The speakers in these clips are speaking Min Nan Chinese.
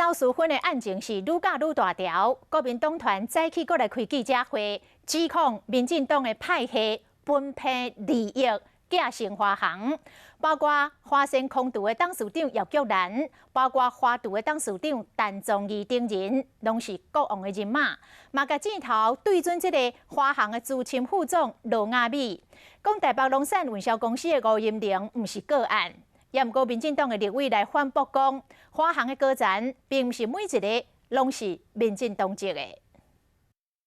走私薰的案情是愈咬愈大條，國民黨團早起閣來開記者會，指控民進黨的派系分配利益，寄生華航，包括華盛空渡的董事長葉菊蘭，包括華渡的董事長陳宗義等人，攏是國王的人馬，嘛共箭頭對準這个華航的資深副總羅雅美，講台北龍產運銷公司的吳音寧毋是個案。也毋過民進黨的立委來反駁講，華航的高層並毋是每一个攏是民進黨籍的。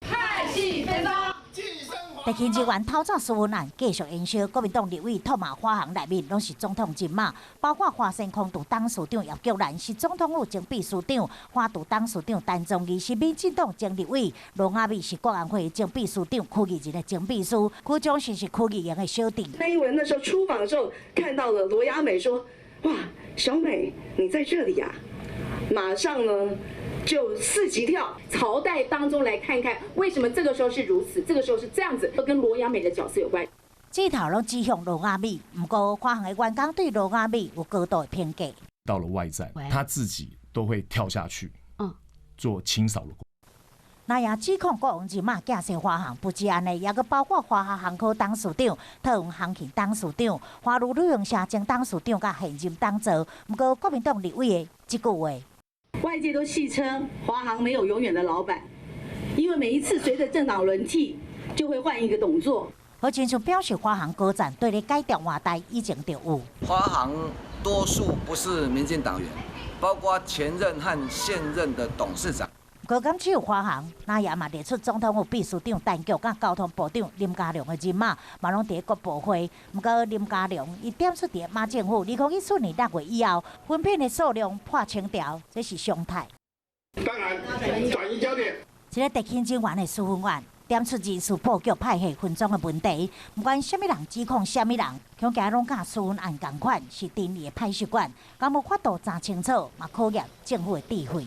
派系分贓。特勤人員偷走私薰案繼續延燒，國民黨立委唾罵華航內面攏是總統人馬，包括華盛空渡董事長葉菊蘭是總統府前秘書長，華渡董事長陳宗義是民進黨前立委，羅雅美是國安會前秘書長區宜人的前秘書，區長是是區宜人的小弟。那一文那時候出訪的時候，看到了羅雅美，說：哇，小美你在這裡呀！馬上呢就四級跳。朝代當中來看看，為什麼這個時候是如此，這個時候是這樣子，都跟羅雅美的角色有關。箭頭攏指向羅雅美，毋過華航的員工對羅雅美有高度的評價。到了外站，他自己都會跳下去，做清掃的。那也指控國王人馬寄生華航，不止按呢，也閣包括華夏航空董事長、桃園航運董事長、華如旅行社前董事長佮現任董座。毋過國民黨立委的這句話。外界都戲稱華航沒有永遠的老闆，因為每一次隨着政黨輪替，就會換一個董座。何清就表示，華航高層對咧改朝換代以前就有。華航多數不是民進黨員，包括前任和現任的董事長。高檢只有華航，那也嘛列出總統府秘書長陳菊佮交通部長林佳龍的人馬，嘛攏佇國部會。毋過林佳龍伊點出佇馬政府2014年6月以後，分片的數量破千條，這是常態。當然，轉移焦點。這个特勤人員的私薰案，點出人事布局派系分贓的問題。毋管啥物人指控啥物人，恐驚攏佮私薰案仝款，是爭議的歹習慣，敢無法度查清楚，嘛考驗政府的智慧。